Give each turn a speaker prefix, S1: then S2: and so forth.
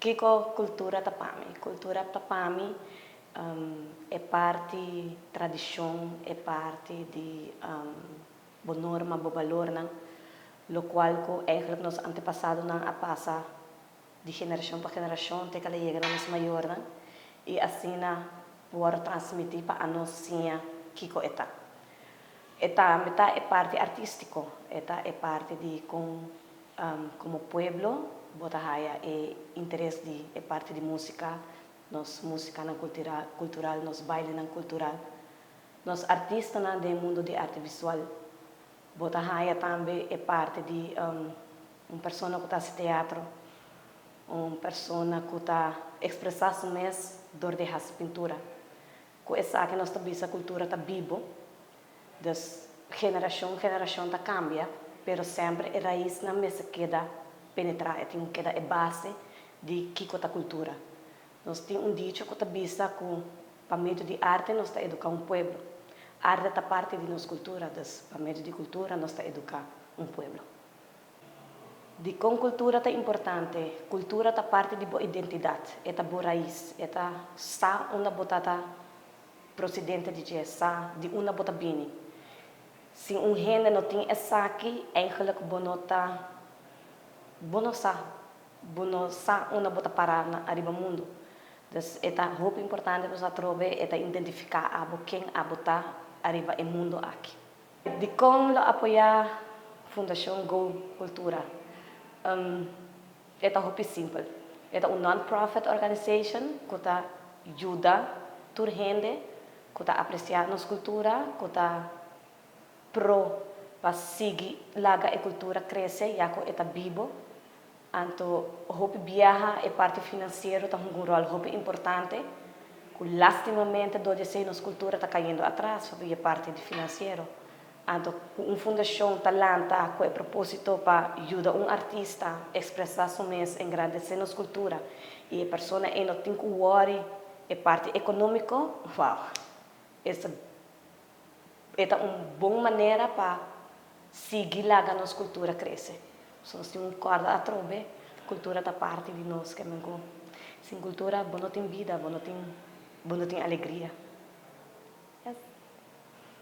S1: Kiko kultura ta pa mi? Kultura ta pa mi e parti tradishon, e parti di bo norma, bo balornan, lokual ku eigenlijk nos antepasadonan a pasa di generashon pa generashon te kal a yega na nos mayornan i asina wòrdu transmití pa anos siña kiko e ta. E tambe ta e parti artístiko, e ta e parti di kon komo pueblo bo ta haya e interes di e parti di músika, nos músikanan kultural, nos bailenan kultural, nos artistanan den mundu di arte visual. Bo ta haya tambe e parti di un persona ku ta hasi teatro, un persona ku ta ekspresá su mes dor di hasi pintura. Ku esaki nos ta bisa kultura ta bibo, dus generashon generashon ta kambia, pero semper e raisnan mester keda penetrá, e tin ku keda e base di kiko ta kultura. Nos tin un dicho ku ta bisa ku pa medio di arte nos ta eduká un pueblo. Arte ta parti di nos kultura, dus pa medio di kultura nos ta eduká un pueblo. Dikon kultura ta importante? Kultura ta parti di bo identidat, e ta bo rais, e ta sa unda bo ta ta prosedente di dje, sa di unda bo ta bini. Si un hende no tin esaki, eigenlijk bo no ta, bo no sa, bo no sa unda bo ta para na ariba mundu. Dus e ta hopi importante pasobra atrobe e ta identifiká abo ken abo ta ariba e mundu aki. Dikon lo apoyá Fundashon Go Kultura? E ta hopi simpel. E ta un non-profit organization ku ta yuda tur hende ku ta apresiá nos kultura, ku ta pro pa sigui laga e kultura krese ya ku e ta bibo. Anto hopi biaha e parti finansiero ta hunga un ròl hopi importante, ku lastimamente dor di esei nos kultura ta kayendo atras pabia e parti di finansiero. Anto ku un fundashon ta lanta ku e propósito pa yuda un artista ekspresá su mes, engrandesé nos kultura i e persona ei no tin ku wòri e parti ekonómiko, wou, esta E ta un bon manera pa sigui laga nos kultura krese. So nos tin un kòrda atrobe, kultura ta parti di nos, ke men ku sin kultura bo no tin bida, bo no tin bo no tin alegria.